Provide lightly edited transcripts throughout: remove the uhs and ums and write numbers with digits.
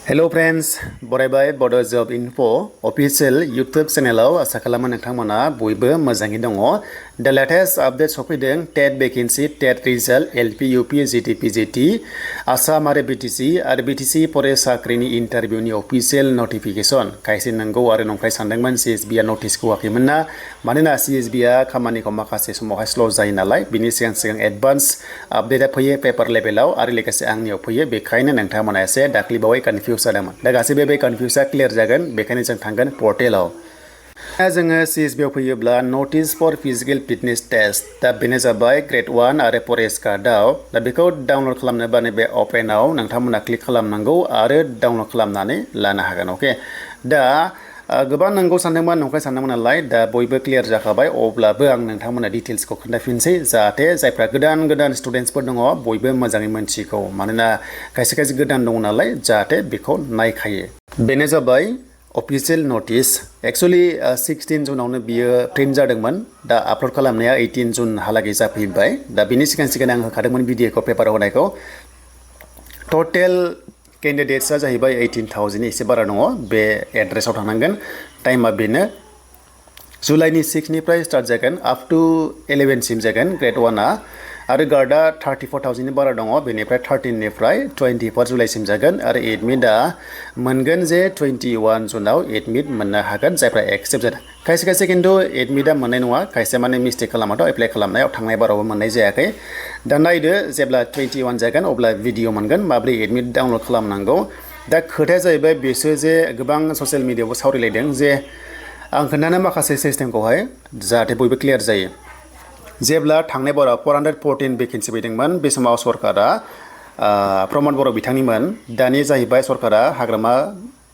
Hello friends, बरायबाय बड' जब info official YouTube चेनेलाव आसा खालामो नोंथांमोना बयबो मोजाङै दङ। दा लेटेस्ट आपडेट सफैदों टेट वेकेन्सि टेट रिजाल्ट एलपि इउपि जिटि पिजिटि आसाम आरो BtC आरो BtC फरेस्ट साख्रिनि इन्टारभिउनि अफिसियेल नटिफिकेसन खायसे नंगौ आरो नंखाय सानदोंमोन CSB आ नटिस होआखैमोन ना मानोना CSB आ खामानिखौ माखासे समावहाय स्ल' जायो नालाय बिनि सिगां एडभान्स आपडेटआ फैयो पेपार लेभेलाव आरो लोगोसे आंनियाव फैयो बेखायनो नोंथांमोना एसे दाख्लैबावै कनफिउज जादोंमोन दा गासैबो बे कनफिउजआ क्लियार जागोन बेखायनो जों थांगोन पर्टेलाव जोङो CSB आव फैयोब्ला notice for physical fitness test दा बेनो जाबाय ग्रेड 1 आरो फरेस्ट कार्डआव दा बेखौ डाउनलड खालामनोबा नैबे अपेनाव नोंथांमोना क्लिक खालामनांगौ आरो डाउनलड खालामनानै लानो हागोन अके दा गोबां नंगौ सानदोंमोन नंखाय सानदोंमोन नालाय दा बयबो क्लियार जाखाबाय अब्लाबो आं नोंथांमोना डिटेल्सखौ खोन्थाफिनसै जाहाथे जायफ्रा गोदान स्टुडेन्टसफोर दङ बयबो मोजाङै मोनथिगौ मानोना खायसे गोदान दङ नालाय जाहाथे बेखौ नायखायो बेनो जाबाय अफिसियेल नटिस एक्चुअली 16 जुनावनो बियो प्रिन्ट जादोंमोन दा आपल'ड खालामनाया 18 जुनहालागै जाफैबाय दा बिनि सिगां आं होखादोंमोन भिडिअखौ पेपाराव होनायखौ टटेल केन्डिडेट्सआ जाहैबाय 18,000 एसे बारा दङ बे एड्रेसाव थांनांगोन टाइमा बेनो जुलाइनि 6 निफ्राय स्टार्ट जागोन अप टु 11 सिम जागोन ग्रेड 1 आ आरो गार्डआ 34,000 नि बारा दङ बेनिफ्राय 13 निफ्राय 24 जुलाइसिम जागोन आरो एडमिटआ मोनगोन जे 21 जुनाव एडमिट मोननो हागोन जायफ्रा एक्सेप्ट जादों खायसे खिन्थु एडमिटआ मोननाय नङा खायसे माने मिस्टेक खालामाथ' एप्लाइ खालामनायाव थांनाय बारावबो मोननाय जायाखै दा नायदो जेब्ला 21 जागोन अब्ला भिडिअ मोनगोन माब्रै एडमिट डाउनलड खालामनांगौ दा खोथाया जाहैबाय बिसोर जे गोबां ससियेल मिडियायावबो सावरायलायदों जे आं खोन्थानो माखासे सिस्टेमखौहाय जाहाथे बयबो क्लियार जायो जेब्ला थांनाय बाराव 414 वेकेन्सि फैदोंमोन बे समाव सरकारा प्रमद बर' बिथांनिमोन दानि जाहैबाय सरकारा हाग्रामा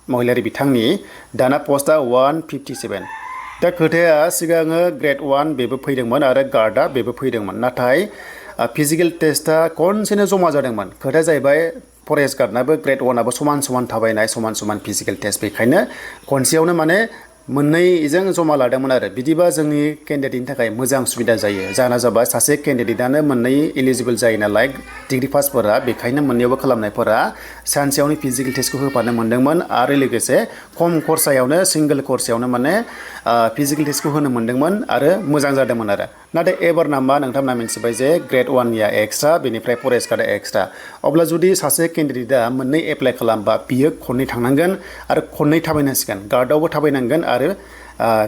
महिलारि बिथांनि दाना पस्टआ 157 दा खोथाया सिगाङो ग्रेड 1 बेबो फैदोंमोन आरो गार्डआ बेबो फैदोंमोन नाथाय फिजिकेल टेस्टआ खनसेनो जमा जादोंमोन खोथाया जाहैबाय फरेस्ट गार्डनाबो ग्रेड 1 आबो समान थाबायनाय समान फिजिकेल टेस्ट बेखायनो खनसेयावनो माने मोननैजों जमा लादोंमोन आरो बिदिबा जोंनि केन्डिडेटनि थाखाय मोजां सुबिदा जायो जाना जाबाय सासे केन्डिडेटआनो मोननै एलिजिबल जायो नालाय डिग्री पासफोरा बेखायनो मोननैयावबो खालामनायफोरा सानसेयावनो फिजिकेल टेस्टखौ होफानो मोनदोंमोन आरो लोगोसे खम खरसायावनो सिंगल खरसायावनो माने फिजिकेल टेस्टखौ होनो मोनदोंमोन आरो मोजां जादोंमोन आरो नाथाय एबारना मा नोंथांमोना मिथिबाय जे ग्रेड 1 निया एक्सट्रा बेनिफ्राय फरेस्ट गार्डआ एक्सट्रा अब्ला जुदि सासे केन्डिडेटआ मोननै एप्लाइ खालामबा बियो खननै थांनांगोन आरो खननै थाबायनांसिगोन गार्डआवबो थाबायनांगोन आरो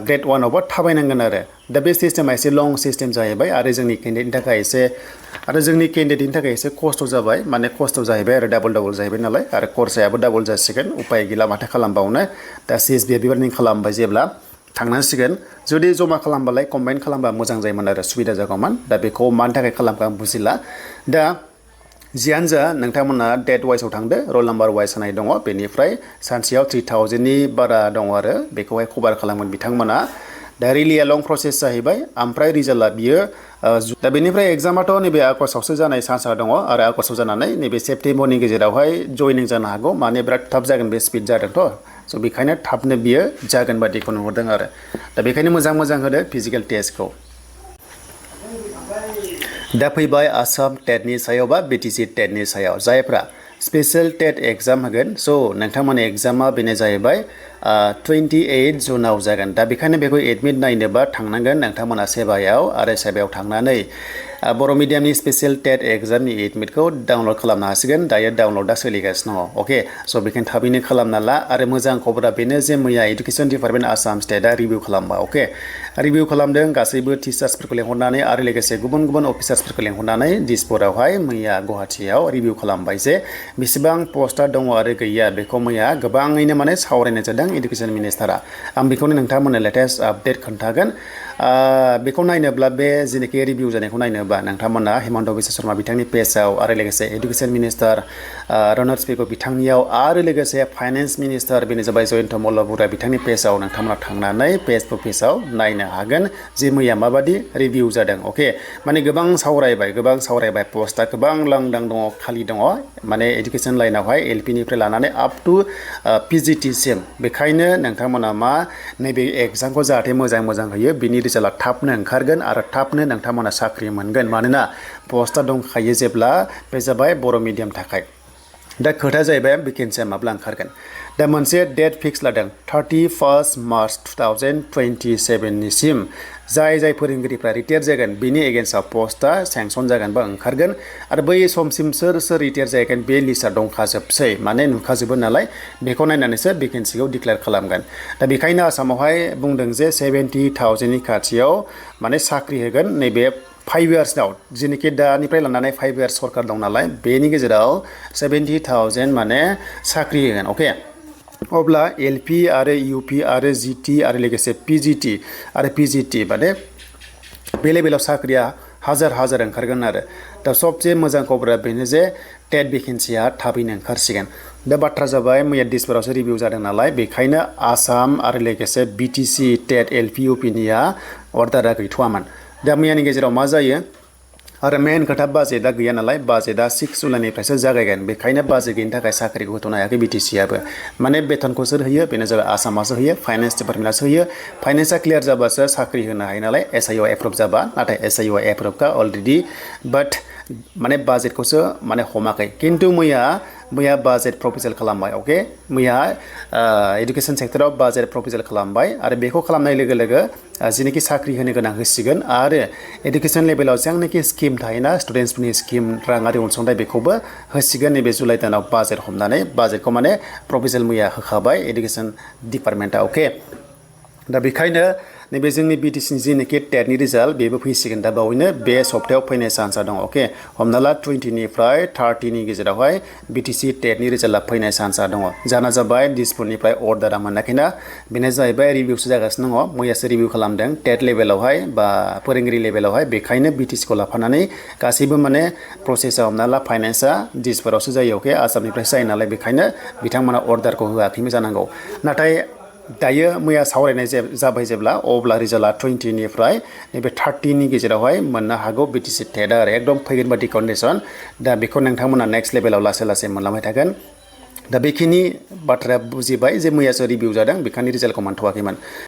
ग्रेड 1 आवबो थाबायनांगोन आरो दा बे सिस्टेमा एसे लं सिस्टेम जाहैबाय आरो जोंनि केन्डिडेटनि थाखाय एसे खस्थ' जाबाय माने खस्थ' जाहैबाय आरो डाबल जाहैबाय नालाय आरो खरसायाबो डाबल जासिगोन उपाय गैला माथो खालामबावनो दा CSB आ बेबायदि खालामबाय जेब्ला थांनांसिगोन जुदि जमा खालामबालाय कम्बाइन खालामबा मोजां जायोमोन आरो सुबिदा जागौमोन दा बेखौ मानि थाखाय खालामखो आं बुजिला दा जियानो जा नोंथांमोना डेट वाइसआव थांदो रल नाम्बार वाइस होनाय दङ बेनिफ्राय सानसेयाव 3,000 नि बारा दङ आरो बेखौहाय कभार खालामगोन बिथांमोना दा रिलिया लं प्रसेस जाहैबाय ओमफ्राय रिजाल्टआ बियो दा बेनिफ्राय एग्जामाथ' नैबे आगस्टआवसो जानाय चान्सआ दङ आरो आगस्टआव जानानै नैबे सेप्तेम्बरनि गेजेरावहाय जयनिं जानो हागौ माने बिराद थाब जागोन बे स्पिड जादोंथ' स' बेखायनो थाबनो बियो जागोन बादिखौ नुहुरदों आरो दा बेखायनो मोजां होदो फिजिकेल टेस्टखौ दा फैबाय आसाम टेटनि सायाव बा BtC टेटनि सायाव जायफ्रा स्पेशल टेट एग्जाम होगोन स' नोंथांमोननि एग्जामा बेनो जाहैबाय 28 जुनाव जागोन दा बेखायनो बेखौ एडमिट नायनोबा थांनांगोन नोंथांमोना सेबायाव आरो सेबायाव थांनानै बर' मिडियामनि स्पेशल टेट एग्जामनि एडमिटखौ डाउनलड खालामनो हासिगोन दायो डाउनलडा सोलिगासिनो दङ अके स' बेखायनो थाबैनो खालामना ला आरो मोजां खबरा बेनो जे मैया एडुकेसन डिपार्टमेन्ट आसाम स्टेटआ रिभिउ खालामबाय अके रिभिउ खालामदों गासैबो टिचार्सफोरखौ लेंहरनानै आरो लोगोसे गुबुन अफिसार्सफोरखौ लेंहरनानै दिसपुरावहाय मैया गुवाहाटियाव रिभिउ खालामबाय जे बेसेबां पस्टआ दङ आरो गैया बेखौ मैया गोबाङैनो माने सावरायनाय जादों इडुकेसन मिनिस्टारा आं बेखौनो नोंथांमोननो लेटेस्ट आपडेट खोन्थागोन बेखौ नायनोब्ला बे जेनाखि रिभिउ जानायखौ नायनोबा नोंथांमोना हिमन्त बिश्व शर्मा बिथांनि पेजआव आरो लोगोसे एडुकेसन मिनिस्टार रनज पेगु बिथांनियाव आरो लोगोसे फाइनेन्स मिनिस्टार बेनो जाबाय जयन्त मल्ल बरुवा बिथांनि पेजआव नोंथांमोना थांनानै फेसबुक पेजआव नायनो हागोन जे मैया माबादि रिभिउ जादों अके माने गोबां सावरायबाय पस्टआ गोबां लांदां दङ खालि दङ माने एडुकेसन लाइनावहाय LP निफ्राय लानानै आप टु PGT सिम बेखायनो नोंथांमोना मा नैबे एग्जामखौ जाहाथे मोजां होयो बिनि रिजाल्टआ थाबनो ओंखारगोन आरो थाबनो नोंथांमोना साख्रि मोनगोन मानोना पस्टआ दंखायो जेब्ला बे जाबाय बर' मिडियाम थाखाय दा खोथा जाहैबाय भेकेन्सिया माब्ला ओंखारगोन दा मोनसे डेट फिक्स लादों 31 मार्च 2027 सिम जाय फोरोंगिरिफ्रा रिटायार जागोन बिनि एगेन्स्टआव पस्टआ सेंसन जागोन बा ओंखारगोन आरो बै समसिम सोर रिटायार जागोन बे लिस्टआ दंखाजोबसै माने नुखाजोबो नालाय बेखौ नायनानैसो भेकेन्सिखौ डिक्लेयार खालामगोन दा बेखायनो आसामावहाय बुंदों जे 70,000नि खाथियाव माने साख्रि होगोन नैबे 5 इयार्सआव जेनेखि दानिफ्राय लानानै 5 इयार्स सरकार दं नालाय बेनि गेजेराव 70,000 माने साख्रि होगोन अके अब्ला एलपि आरो इउपि आरो जिटि आरो लोगोसे पिजिटि आरो पिजिटि माने बे लेभेलाव साख्रिया हाजार ओंखारगोन आरो दा सबसे मोजां खबरा बेनो जे टेट भेकेन्सिया थाबैनो ओंखारसिगोन दा बाथ्रा जाबाय मैया दिसफोरावसो रिभिउ जादों नालाय बेखायनो आसाम आरो लोगोसे BtC टेट एलपि इउपिनिया अर्डारा गैथ'वामोन दा मैयानि गेजेराव मा जायो आरो मेन खोथा बाजेटआ गैया नालाय बाजेटआ 6 जुलाइनिफ्रायसो जागायगोन बेखायनो बाजेट गैयिनि थाखाय साख्रिखौ होथ'नो हायाखै BtCआबो माने बेथनखौ सोर होयो बेनो जाबाय आसामासो होयो फाइनान्स डिपार्टमेन्टआसो होयो फाइनान्सआ क्लियार जाबासो साख्रि होनो हायो नालाय SIO एप्रुभ जाबा नाथाय SIO एप्रुभखा अलरेडि बाट माने बाजेटखौसो माने हमाखै खिन्थु मैया बाजेट प्रप'जेल खालामबाय अके मैया एडुकेसन सेक्टराव बाजेट प्रप'जेल खालामबाय आरो बेखौ खालामनाय लोगो लोगो जेनेखि साख्रि होनो गोनां होसिगोन आरो एडुकेसन लेभेलाव जेनाखि स्किम थायोना स्टुडेन्टसफोरनि स्किम राङारि अनसुंथाइ बेखौबो होसिगोन नैबे जुलाइ दानाव बाजेट हमनानै बाजेटखौ माने प्रप'जेल मैया होखाबाय एडुकेसन डिपार्टमेन्टआ अके दा बेखायनो नैबे जोंनि BtCनि जेनाखि टेटनि रिजाल्ट बेबो फैसिगोन दा बावैनो बे सप्तायाव फैनाय चान्सआ दं अके हमना ला 20निफ्राय 30नि गेजेरावहाय BtC टेटनि रिजाल्टआ फैनाय चान्सआ दङ जाना जाबाय दिसपुरनिफ्राय अर्डारा मोनाखैना बेनो जाहैबाय रिभिउसो जागासिनो दङ मैयासो रिभिउ खालामदों टेट लेभेलावहाय बा फोरोंगिरि लेभेलावहाय बेखायनो BtCखौ लाफानानै गासैबो माने प्रसेसआ हमना ला फाइनान्सआ दिसपुरावसो जायो अके आसामनिफ्राय जायो नालाय बेखायनो बिथांमोना अर्डारखौ होआखैमोन जानांगौ नाथाय दायो मैया सावरायनाय जाबाय जेब्ला अब्ला रिजाल्टआ 20निफ्राय नैबे 30नि गेजेरावहाय मोननो हागौ BtC टेटआ आरो एकदम फैगोन बादि कन्डिसन दा बेखौ नोंथांमोना नेक्स्ट लेभेलाव लासै मोनलांबाय थागोन दा बेखिनि बाथ्राया बुजिबाय जे मैयासो रिभिउ जादों बेखायनो रिजाल्टखौ मोनथ'वाखैमोन